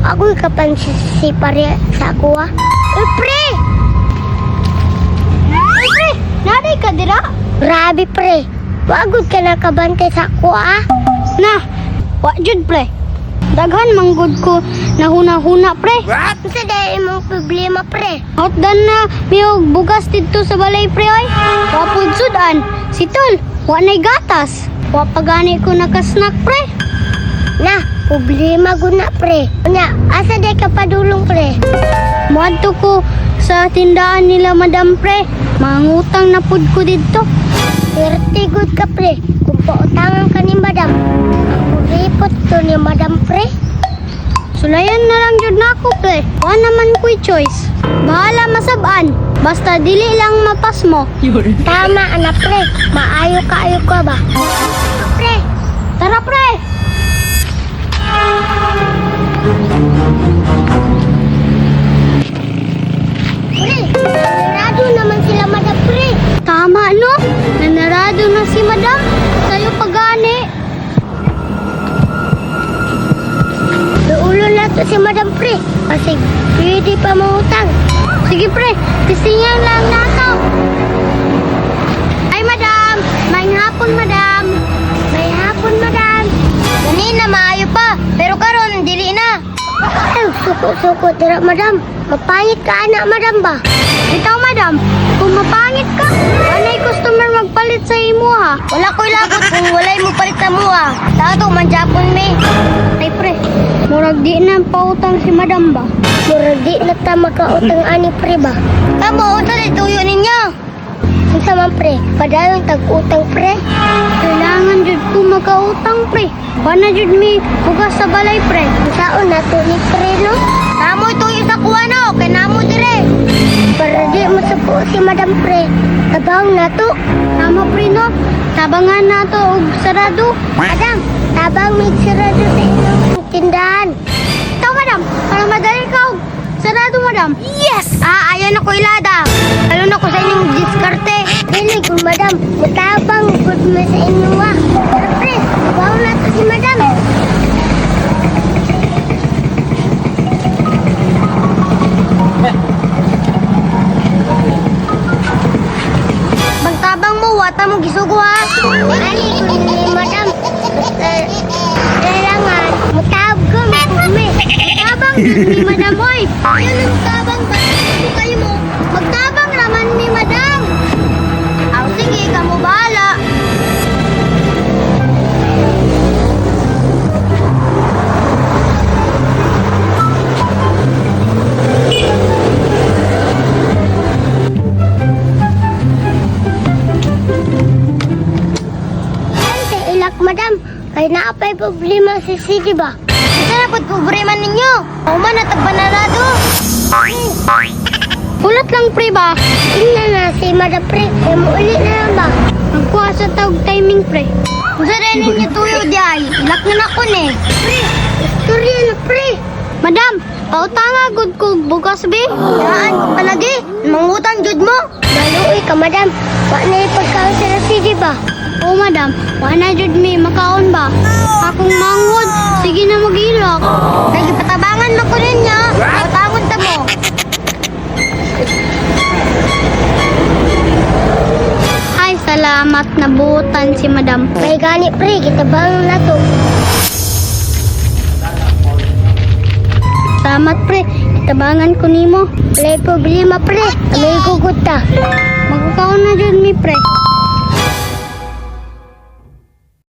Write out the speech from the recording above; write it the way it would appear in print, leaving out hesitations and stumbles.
Ako'y kapansin si pare sa ako ah. Uy, pre! Uy, pre, naday ka dira? Grabe, pre. Wagod ka nakabantay sa ako ah. Na, wa jud pre. Daghan manggod ko nahuna-huna pre. Unsa dahil imong problema, pre? Hotdan na miyog bugas didto sa balay pre oy. Wa pud sudan. Si Tol, wa nay gatas. Wa pa gani ko nakasnack pre. Na, problema guna, pre. Unya, asa day ka padulong, pre? Muadto ko sa tindahan nila madam pre. Mangutang na pud ko didto. Swerte good ka, pre. Kung pautangan ka ni madam, ang kuripot to ni madam, pre. Sulayan na lang jud nako pre. Wa naman ko'y choice. Bahala masab-an. Basta dili lang mapasmo. Tama, anak, pre. Maayo kaayo ka ba? Pre, Tara pre. pre, nanarado naman sila, madam, pre. Tama no? Nanarado na si madam. Sayo pagani. Naulo na to si madam, pre. Kasi pwede pa mangutang. Sige pre, tistingan lang nato. Ay madam, may hapon madam. May hapon, madam. Kanina maayo pa, pero karon dili na. Ay, suko-suko dira, madam. Mapangit ka, anak, madam ba? Ikaw madam, kung mapangit ka, walay customer magpalit sa imo ha. Wala ko'y lagot kung walay mo palit sa mua. Tato, man Japon me. Ay pre, murag di na pautang si madam ba? Murag di na ta makautang ani, pre ba? Kamo, unsa di tuyo ninyo? Unsa man, pre? Padayon tag-utang, pre. Kailangan jud ko makautang pre. Bana jud mi bugas sa balay pre. Unsaon na to ni pre, no? Namo tuyo sa kuha no, kay namo dire. Para di mo suko si madam, pre. Tabang na to. Tama pre no, tabangan nato og sarado. Madam, tabang may sirado sa inyong tindahan. Ikaw madam, para madali ka og sarado madam. Yes! Ah, ayan ako ilada. Lalo na ko sa inyong diskarte. Dili ko, madam. Matabang gud mo sa inyo, ah. Pero, pre, tabang na to si madam. Magtabang mo, wata mo gisugo ha. Ali ko ni madam. Basta, kailangan, mutab ko, mapugmi. Magtabang jud ni madam oy. Yan ang tabang ba? Kung kayo mo, magtabang raman ni madam. Aw sige, kamo bahala. Ante, ilak, madam. Kay naapay problema si City ba? Isa na pud problema ninyo. Human na tagbanarado. Hulat lang pre ba? Tingnan na si madam, pre. Kaya mo uli na lang ba? Magkuha sa tawag timing pre. Unsa rin ninyo tuyo di ay? Ilak na nako ni. Pre, istorya na, pre. Madam, pautanga gud ko bugas be. Daan ko palagi, mangutang jud mo. Maluoy ka, madam. Wa na yung pagkaon sa City ba? O madam, wala jud mi makaon ba? Akong manghod, sige na magilak. Kay gipatabangan man ko ninyo, pautangon ta mo. Ay, salamat nabutan si madam. May gani, pre. Kitabang na to. Salamat pre, itabangan ko nimo. Walay problema, pre. May guguta.